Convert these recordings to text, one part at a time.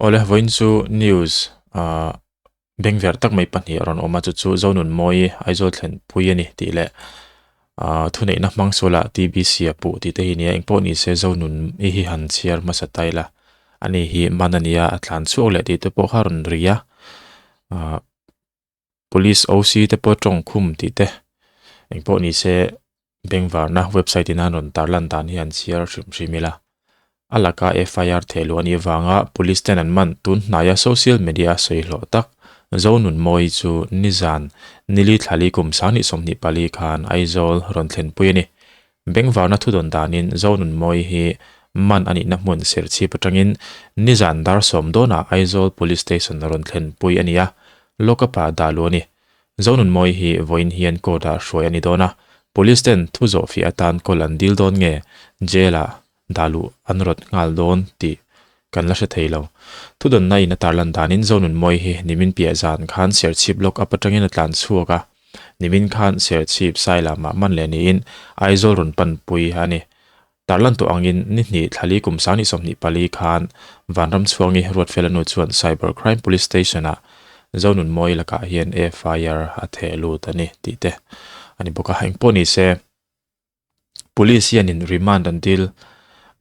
Awle vawiin chu news ah bengverh tak mai pahnih a rawn awm a chu chu Zonunmawii Aizawl thlenpui a ni tih leh ah thuneihna hmang sualah TBC a puh tih te hi nia engpawh ni se Zonun i hi han chhiar hmasa ta ila ani hi man a nia a tlan chhuak leh tih te pawh kha a rawn ri a ah Police OC te pawh tawng khum tih te engpawh ni se bengvarna website in an rawn tarlan dan hi an chhiar hrim hrim ila. A laka FIR thehluh a nih avanga police ten an man tun hnaia social media a sawi hlawh tak Zonunmawii chu nizan nili thlali kum 2024 khan Aizawl rawn thlenpui a ni. Bengvarna thudawn danin Zonunmawii hi man a nihna hmun Serchhip atangin nizan dar sawm dawnah Aizawl Police Station rawn thlenpui a ni a, Lockup-ah dah luh a ni. Zonunmawii hi vawiin hian court-ah hruai a ni dawn a, Police ten thu zawhfiah atan call an dil dawn nge jail-ah dah luh an rawt nghal dawn tih kan la hre thei lo. Thudawnna in a tarlan danin Zonunmawii hi nimin piah zan khan Serchhip lockup atangin a tlan chhuak a, nimin khan Serchhip Sailamah man leh niin Aizawl rawn panpui a ni. Tarlan tawh angin ni hnih thlali kum 2024 khan Vanramchhuangi Ruatfela nu chuan Cyber Crime Police Station-ah Zonunmawii lakah hian FIR a theh lut a ni tih te a ni bawk a. Engpawh ni se. Police hianin remand an dil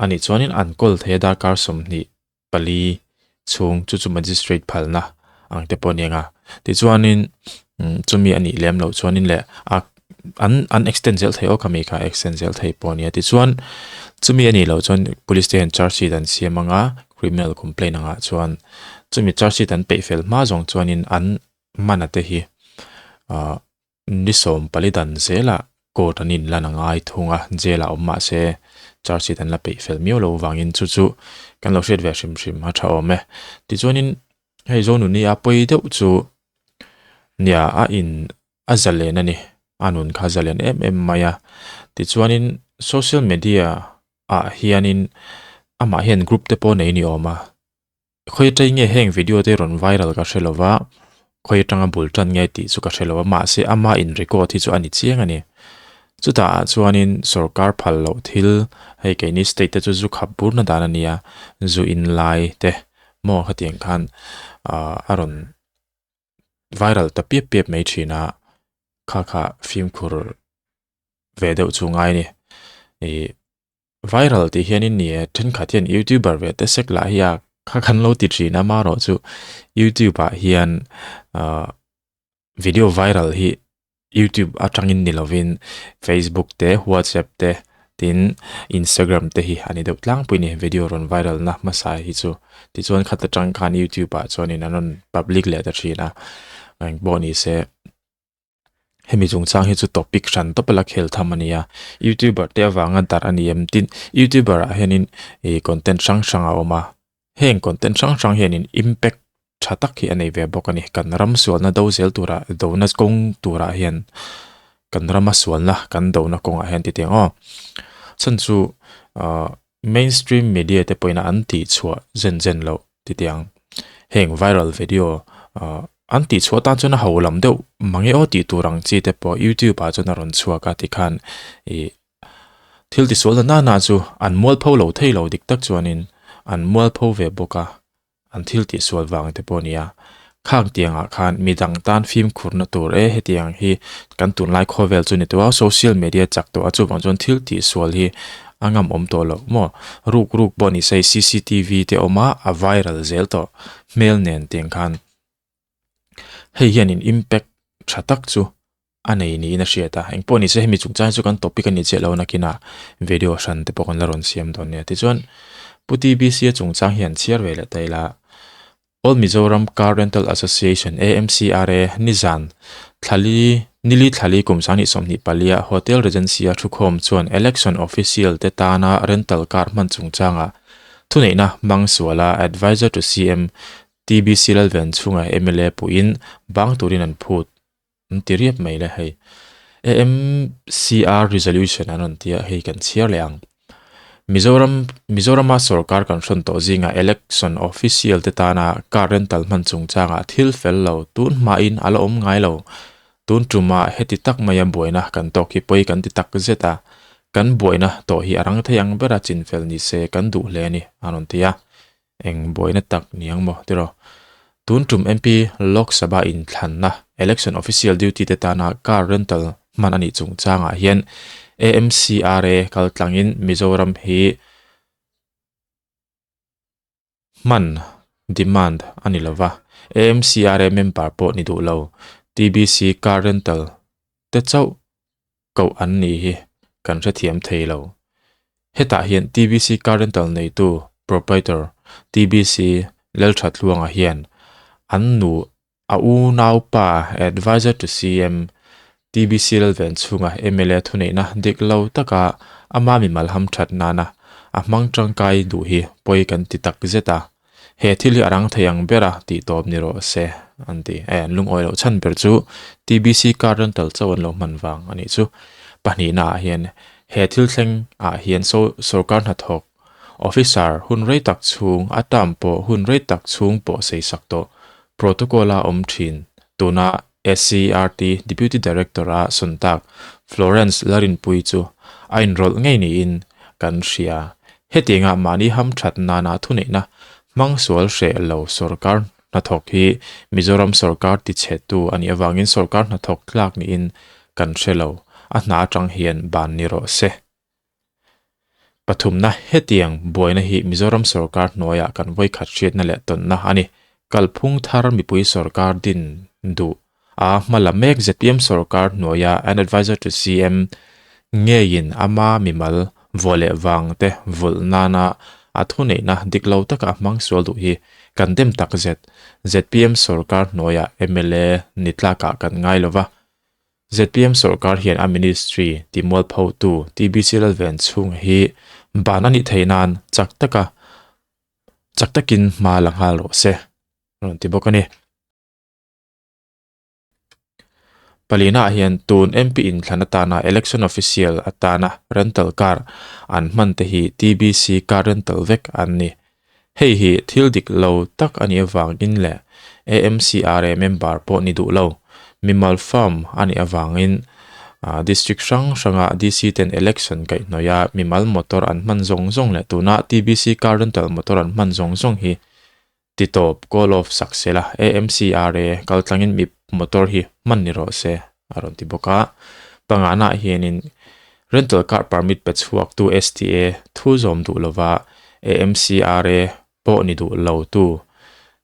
a nih chuanin an kawl thei a darkar 24 chhung chu chu magistrate phalna ang te pawh a ni ang a. Tichuanin chumi a nih lem loh chuanin leh a an an extend zel thei aw khami kha extend zel thei pawh a ni a. Tichuan chumi a nih loh chuan police te hian charge sheet an siam ang a criminal complaint angah chuan chumi charge sheet an peih fel hma zawng chuanin an man a te hi ah Ni 14 dan zelah court an inlan a ngai thung a, jail ah awm mah se charge sheet an la peih fel miau lo vangin chu chu kan lo hriat ve hrim hrim a tha awm e. Tichuanin hei Zonuni a pawi deuh chu nia a in a zalen a ni, a nun kha a zalen em em mai a. Tichuanin social media ah hianin amah hian group te pawh nei ni awm a. Khawi atang nge heng video te rawn viral ka hre lova, khawi atanga bul tan nge tih chu ka hre lova, mahse ama in record hi chu a ni chiang a ni. Chutah ah chuanin sorkar phal loh thil hei keini state te chu zu khap burna dan a nia, zu in lai te maw khatiang khan ah a rawn viral ta piap piap mai thin a, kha kha fimkhur ve deuh chu ngai a ni. Ih. Viral tih hianin ni e, thenkhat hian youtuber ve te sek lah hi a kha khan lo ti thin a marawh chu youtube ah hian ahh video viral hi youtube atangin ni lovin facebook te whatsapp te tin instagram te hi a ni deuh tlangpui a ni video rawn viral na hmasa hi chu tichuan khat atang khan youtube ah chuanin an rawn public leh ta thin a engpawh ni se. Hemi chungchang hi chu topic hran tawp a la khel tham a ni a, youtuber te avanga darh a ni em tin youtuber ah hianin ih content hrang hrang a awm a, heng content hrang hrang hianin impact tha tak hi a nei ve bawk a ni, kan ram sualna do zel turah dona kawng turah hian kan rama sualna kan dona kawngah hian ti teng aw chhan chu ah mainstream media te pawhin an tih chhuah zen zen loh. Titiang heng viral video ah an tih chhuah tan chuan a ho lam deuh mange aw tih tur ang chi te pawh youtube ah chuan a rawn chhuak a tikhan ih thil tisual na nana chu an mualpho lo thei lo dik tak chuanin an mualpho ve bawk a an thil tihsual vang te pawh a ni a khang tiangah khan midang tan fimkhurna tur e hetiang hi kan tunlai khawvel chu ni tawh a social media chak tawh a chuvang chuan thil tihsual hi A ngam awm tawh loh maw? Ruk ruk pawh ni se cctv te awm a, a viral zel tawh hmel nen tiang khan hei hianin impact tha tak chu a nei niin a hriat a. Engpawh ni se hemi chungchang hi chu kan topic a ni chiah lo nakinah video hran te pawh kan la rawn siam dawn nia. Tichuan Pu TBC a chungchang hi an chhiar ve leh ta ila. All Mizoram Car Rental Association, AMCRA, nizan thlali nili thlali kum 2024 a Hotel Regency-a thukhawm chuan Election Official te tana rental car hman chungchanga thuneihna hmang suala Advisor to CM TBC Lalvenchhunga mla puiin bang turin an phut. An ti riap mai le hei. AMCR resolution an rawn ti a, hei kan chhiar leh ang. Mizoram Mizorama sorkar kan hrawn tawh zingah election official te tana car rental hman chungchangah thil fel lo tun hmain a la awm ngai lo. Tun tuma heti tak maia buaina kan tawk hi pawi kan ti tak zet a, kan buaina tawh hi a rang thei ang bera chinfel ni se kan duh hle a ni, an rawn ti a. Eng buaina tak ni ang maw tiraw? Tun tum MP Lok Sabha inthlanna Election Official Duty te tana car rental hman a nih chungchangah hian AMCRA kaltlangin Mizoram hi hman, demand, a ni lova, AMCRA member pawh ni duh lo TBC car rental te chauh koh an nih hi kan hrethiam thei lo. Hetah hian TBC car rental neitu, proprietor, TBC Lalthatluanga hian an nu a unaupa Adviser to CM TBC Lalven chhunga mla thuneihna dik lo taka ama mimal hamthat nana a hmang tangkai duh hi pawi kan ti tak zet a. He thil hi a rang thei ang ber a tih tawp ni rawh se an ti. Eh an lungawi loh chhan ber chu TBC car rental chauh an lo hman vang a nih chu. Pahnihna ah hian he thil thleng ah hian so sorkar hnathawk officer hun rei tak chhung a term pawh hun rei tak chhung pawh sei sak tawh protocol a awm thin tuna SCERT Deputy Director a sawn tak Florence Larinpui chu a inrawlh ngei niin kan hria. Hetianga mahni hamthat nana thuneihna hmang sual hreh lo sorkar hnathawk hi Mizoram sorkar tichhetu a nih avangin sorkar hnathawk tlak niin kan hre lo, a hna atang hian ban ni rawh se. Pathumna, Hetiang buaina hi Mizoram sorkar hnuaiah kan vawikhat hriatna leh tawnna a ni. Kalphung thar mipui sorkar din duh a hma la mek zpm sorkar hnuaia an adviser to CM ngeiin ama mimal vuah leh vang te vulh nana a thuneihna dik lo taka a hmang sual duh hi kan dem tak zet. Zpm sorkar hnuaiah mla ni tlakah kan ngai lova. Zpm sorkar hian a ministry timualphotu TBC Lalven chhung hi ban a nih theih nan chak taka chak takin hma la nghal rawh se rawn ti bawk a ni. Palina ah hian tun MP inthlan atana election official atana rental car an hman te hi TBC car rental vek an ni. Hei hi thil dik lo tak a nih avangin leh AMCRA member pawh ni duh lo, mimal firm a nih avangin district hrang hranga DC ten election kaihhnawih a mimal motor an hman zawng zawng leh tuna TBC car rental motor an hman zawng zawng hi titawp call off sak se la, AMCRA kaltlangin mi motor hi hman ni rawh se a rawn ti bawk a. Pangana hianin rental car permit pe chhuaktu STA thu zawm duh lova AMCRA pawh ni duh lo tu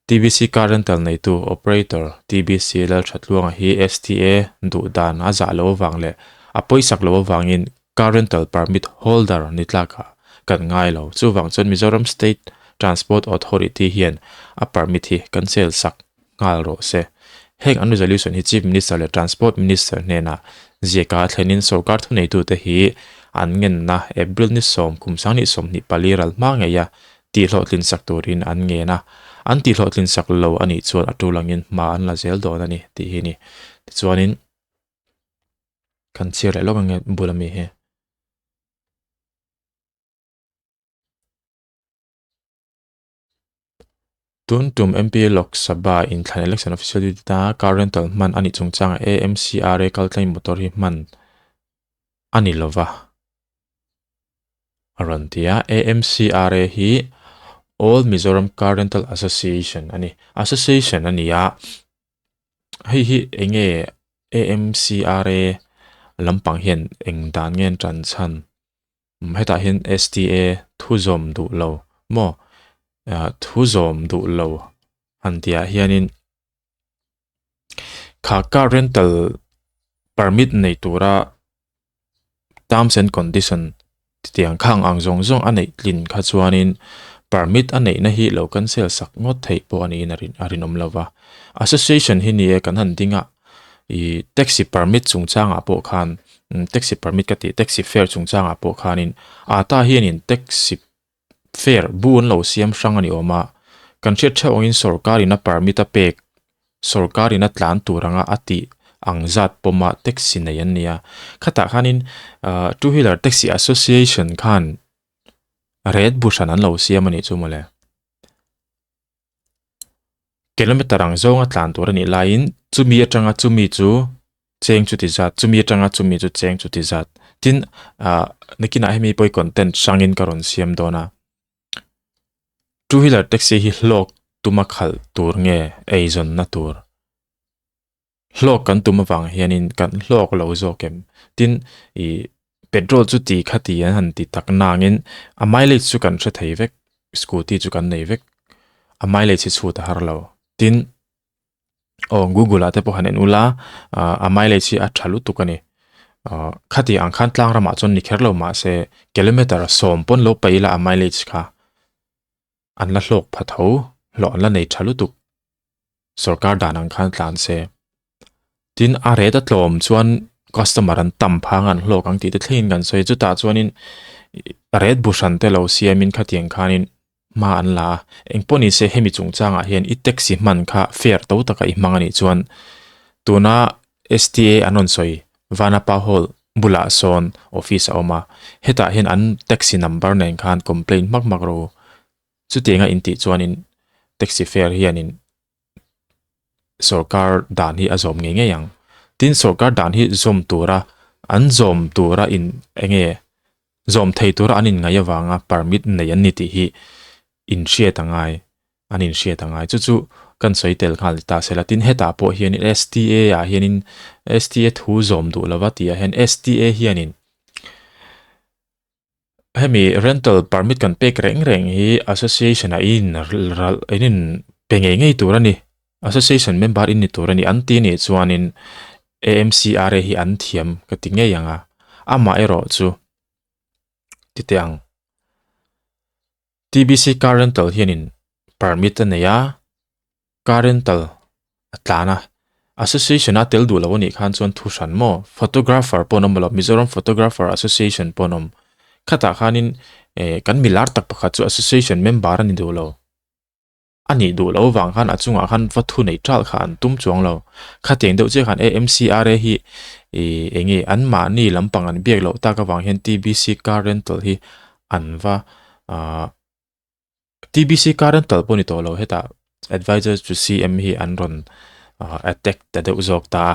TBC car rental neitu operator TBC Lalthatluanga hi STA duh dan a zah lo avang leh a pawisak lo avangin car rental permit holder ni tlakah kan ngai lo. Chuvang chuan Mizoram State Transport Authority hian a permit hi cancel sak nghal rawh se. Heng an resolution hi Chief Minister leh Transport Minister hnenah ziaka thlenin sorkar thuneitute hi an ngenna April ni sawm kum sanghnih 24 ral hma ngeia tihhlawhtlin sak turin an ngen a, an tihhlawhtlin sak lo a nih chuan a tul angin hma an la zel dawn a ni tih hi a ni. Tichuanin kan chhiar leh lawk ange bul ami hi. Tun tum MP Lok Sabha inthlan Election Official Duty ta car rental hman a nih chungchangah AMCRA kaltlain motor hi hman a ni lova a rawn ti a. AMCRA hi All Mizoram Car Rental Association a ni. Association a ni a, hei hi eng nge AMCRA lampang hian eng dan nge an tan chhan? Hetah hian STA thu zawm duh lo maw thu zawm duh lo han tihah hianin kha car rental permit nei tura terms and condition titiang khang ang zawng zawng a neih tlin kha chuanin permit a neihna hi lo cancel sak ngawt theih pawh a niin a rinawm lo va. Association hi ni e kan han ding a. Ih taxi permit chungchangah pawh khan taxi permit ka tih taxi fare chungchangah pawh khanin ata hianin taxi fare bu an lo siam hrang a ni awm a kan hriat theuh angin sorkarin a permit a pek sorkarin a tlan tur anga a tih ang zat pawma taxi nei an ni a khatah khanin ah two wheeler taxi association khan ret bu hran an lo siam a nih chu mawle. Kilometer ang zawnga tlan tur a nih laiin chumi atanga chumi chu cheng chuti zat chumi atanga chumi chu cheng chuti zat tin ah nakinah hemi pawh hi content hrangin ka rawn siam dawn a. Two wheeler taxi hi hlawk tuma khalh tur nge eizawnna tur? Hlawk kan tum avang hianin kan hlawk lo zawk em? Tin, ih petrol chu ti kha ti an han ti tak nangin a mileage chu kan hre thei vek, scooty chu kan nei vek, a mileage hi chhut a har lo. Tin, aw google ah te pawh han en ula ah a mileage hi a tha lutuk a ni. Ah khati ang khan tlang ramah chuan ni kher lo mahse kilometer sawm pawn lo paih ila a mileage kha an la hlawk pha tho, hlawh an la nei tha lutuk. Sorkar dan ang khan tlan se. Tin a rate a tlawm chuan customer an tam phang an hlawk ang tih te thlengin kan sawi a chutah chuanin rate bu hran te lo siamin khatiang khanin hma an la a, engpawh ni se hemi chungchangah hian i taxi hman kha fare to taka i hmang a nih chuan tuna STA an rawn sawi Vanapa Hall bulah sawn office a awm a, hetah hian an taxi number nen khan complaint hmak hmak rawh u. Chutianga intih chuanin taxi fare hianin sorkar dan hi a zawm ngei ngei ang. Tin, sorkar dan hi zawm tura an zawm tura in eng nge zawm thei tura an inngaih avanga permit nei an ni tih hi inhriat a ngai, an inhriat a ngai. Chu chu kan sawi tel nghal ta se la. Tin, hetah pawh hianin STA ah hianin STA thu zawm duh lova tih ah hian STA hianin Hemi rental permit kan pek reng reng hi association ah in ralh in in pe ngei ngei tur a ni. Association member in ni tur a ni. An ti nih chuanin AMCRA hi an thiam ka ti ngei ang a. Amah erawh chu ti teh ang. TBC car rental hianin permit a nei a. Car rental a tlan a, association a tel duh lo anih khan chuan thu hran maw? Photographer pawh an awm lo, Mizoram Photographer Association pawh an awm. Khatah khanin eh kan milar tak pakhat chu association member a ni duh lo. A nih duh loh vang khan a chungah khan va thu nei ṭalh kha an tum chuang lo. Khatiang deuh chiah khan AMCRA hi ih eng nge anmahni lampang an biak loh tak avang hian TBC car rental hi an va ah TBC car rental pawh ni tawh lo hetah advisor to CM hi an rawn attack ta deuh zawk ta a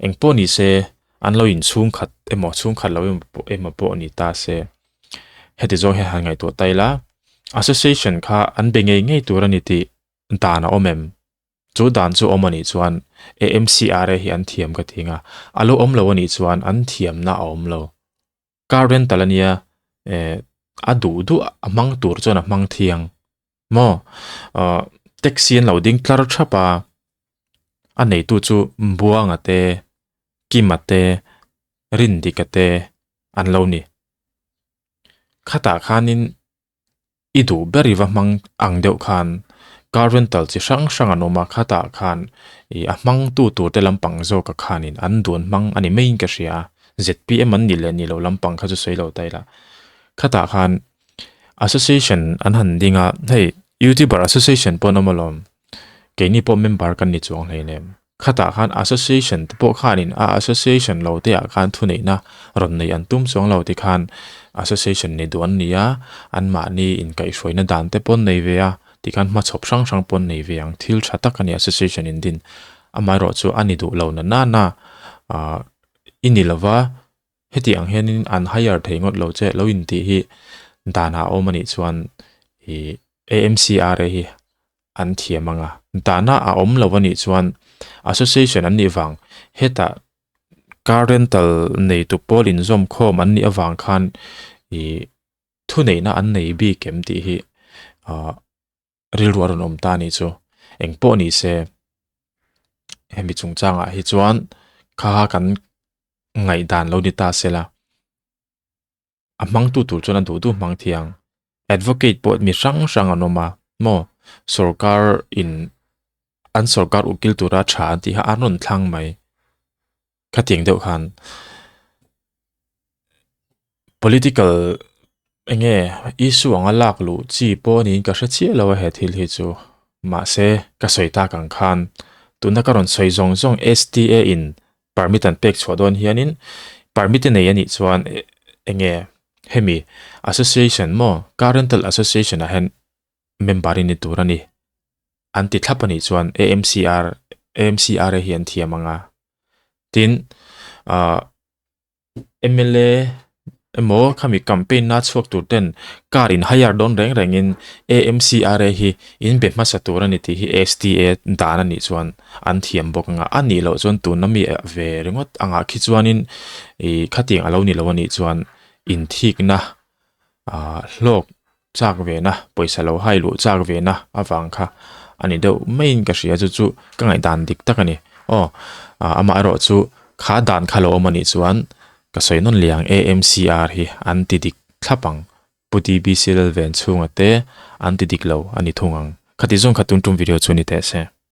engpawh ni se an lo inchhung khat emaw chhung khat lo emaw pawh ni ta se heti zawng hian han ngaihtuah ta ila association kha an be ngei ngei tur a ni tih dan a awm em chu dan chu awm a nih chuan AMCRA hi an thiam ka ti ang a a lo awm lo a nih chuan an thiamna a awm lo. Car rental a nia eh a duh duh a hmang tur chuan a hmang thiang maw ah taxi an lo ding tlar thap a a neitu chu Buanga te Kima te Rindika te an lo ni khatah khanin. I duh ber i va hmang ang deuh khan car rental chi hrang hrang an awm a, khatah khan ih a hmangtu tur te lampang zawka khanin an duan hmang a ni maiin ka hria a, zpm an nih leh nih loh lampang kha chu sawi lo ta ila. Khatah khan association an han ding a, hei youtuber association pawh an awm alawm, keini pawh member kan ni chuang hleinem. Khatah khan association te pawh khanin a association lo te ah khan thuneihna rawn neih an tum chuang lo ti khan association ni duh an ni a, anmahni inkaihhruaina dan te pawh an nei ve a, tikhan hmachhawp hrang hrang pawh an nei ve ang, thil tha tak a ni association in din. Amaherawh chu a ni duh lo na nana ah i ni lova heti ang hianin an hire thei ngawt lo che lo intih hi danah a awm a nih chuan ih AMCRA hi an thiam ang a, dahna a awm lo a nih chuan association an nih vang hetah car rental neitu pawl inzawm khawm an nih avang khan ih thuneihna an nei bik em tih hi ah rilru a rawn awm ta a nih chu engpawh ni se hemi chungchangah hi chuan kha kan ngaihdan lo ni ta sela. A hmangtu tur chuan a duh duh hmang thiang. Advocate pawh mi hrang hrang an awm a, maw? Sorkar in an sorkar ukil tura tha an tih kha an rawn thlang mai. Khatiang deuh khan political eng nge issue anga lak luh chi pawh niin ka hre chiah lo a he thil hi chu. Mahse ka sawi tak ang khan tuna ka rawn sawi zawng zawng STA in permit an pek chhuah dawn hianin permit a nei a nih chuan eng nge hemi association maw car rental association ah hian member in ni tur a ni an ti thlap a nih chuan A_M_C_R A_M_C_R_A hi an thiam ang a tin ah M_L_A. Emaw khami campaign na chhuak tur ten car in hire dawn reng reng in AMCRA hi in be hmasa tur a ni tih hi STA dan a nih chuan an thiam bawk anga a nih loh chuan tuna mi ve ringawt angah khi chuanin ih khatiang a lo ni lo a nih chuan inthikna ah hlawk chak ve na pawisa lo hai luh chak ve na avang kha a ni deuh maiin ka hria chu chu ka ngaihdan dik tak a ni aw ah amaherawh chu kha dan kha lo awm a nih chuan ka sawi nawn leh ang AMCR hi an ti dik thlap ang Pu TBC Lalven chhunga te an ti dik lo a ni thung ang khati zawng kha tun tum video chu ni teh se.